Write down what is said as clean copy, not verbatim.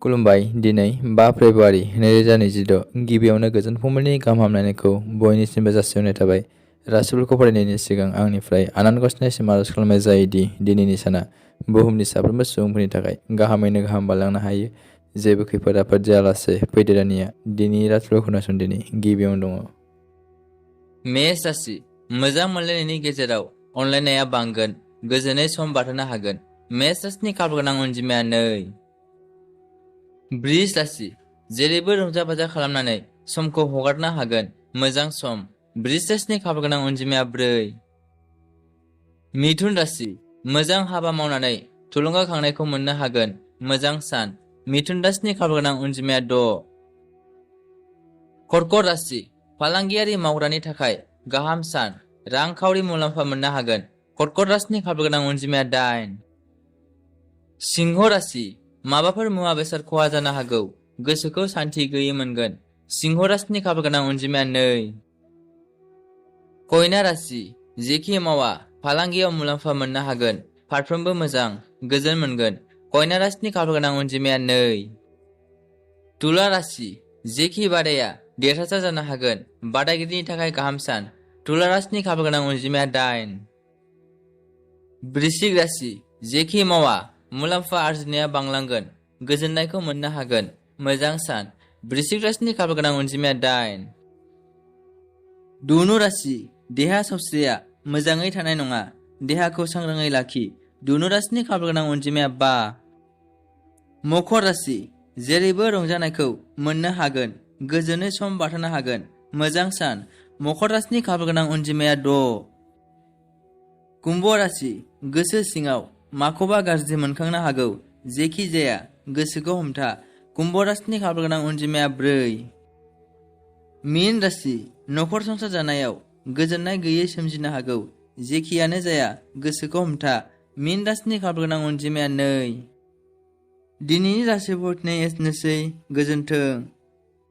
खुलुमबाय। दिनै 5 फेब्रुआरि 2026 गिबियावनो गोजोन फुंबिलिनि गाहाम हामलायनायखौ बयनिसिमबो जासिहरनाय थाबाय। राशिफोरखौ फरायनायनि सिगां आंनिफ्राय आनान गसाइनिसिम आरज खालामनाय जायोदि दिनैनि साना बुहुमनि साफ्रोमबो सुबुंफोरनि थाखाय गाहामैनो गाहाम बारलांनो हायो। जेबो खैफोद आफोद जायालासे फैदो दानिया दिनैनि राशिफोरखौ खोनासंदिनि गिबियावनो दङ। मेष राशि मोजां मोनलायनायनि गेजेराव अनलायनाया बांगोन, गोजोनै सम बारहोनो हागोन। मेष राशिनि खाफाल गोनां अनजिमाया 2। बृष राशि जेरैबो रंजा बाजा खालामनानै समखौ हगारनो हागोन, मोजां सम। बृष राशिनि खाफाल गोनां अनजिमाया 4। मिथुन राशि मोजां हाबा मावनानै थुलुंगाखांनायखौ मोननो हागोन, मोजां सान। मिथुन राशिनि खाफाल गोनां अनजिमाया 6। कर्कट राशि फालांगियारि मावग्रानि थाखाय गाहाम सान, रांखावरि मुलाम्फा मोननो हागोन। कर्कट राशिनि खाफाल गोनां अनजिमाया 8। सिंह राशि माबाफोर मुवा बेसाद खहा जानो हागौ, गोसोखौ सान्थि गैयै मोनगोन। सिंह राशिनि खाफाल गोनां अनजिमाया 2। कन्या राशि जेखि मावा फालांगियाव मुलाम्फा मोननो हागोन, फारफ्रोमबो मोजां, गोजोन मोनगोन। कन्या राशिनि खाफाल गोनां अनजिमाया 2। तुला राशि जेखि बादाया देरहासार जानो हागोन, बादायगिरिनि थाखाय गाहाम सान। तुला राशिनि खाफाल गोनां अनजिमाया 8। वृश्चिक राशि जेखि मावा मुलाम्फा आरजिनाया बांलांगोन, गोजोननायखौ मोननो हागोन, मोजां सान। वृश्चिक राशिनि खाफाल गोनां अनजिमाया 8। धनु राशि देहा सावस्रिया मोजाङै थानाय नङा, देहाखौ सांग्राङै लाखि। धनु राशिनि खाफाल गोनां अनजिमाया 5। मकर राशि जेरैबो रंजानायखौ मोननो हागोन, गोजोनै सम बारहोनो हागोन, मोजां सान। मकर राशिनि खाफाल गोनां अनजिमाया 6। कुम्भ राशि गोसो सिङाव माखौबा गाज्रि मोनखांनो हागौ, जेखि जाया गोसोखौ हमथा। कुम्भ राशिनि खाफाल गोनां अनजिमाया 4। मीन राशि नखर संसार जानायाव गोजोननाय गैयै सोमजिनो हागौ, जेखियानो जाया गोसोखौ हमथा। मीन राशिनि खाफाल गोनां अनजिमाया 2। दिनैनि राशिफोरनि एसेनोसै, गोजोन्थों।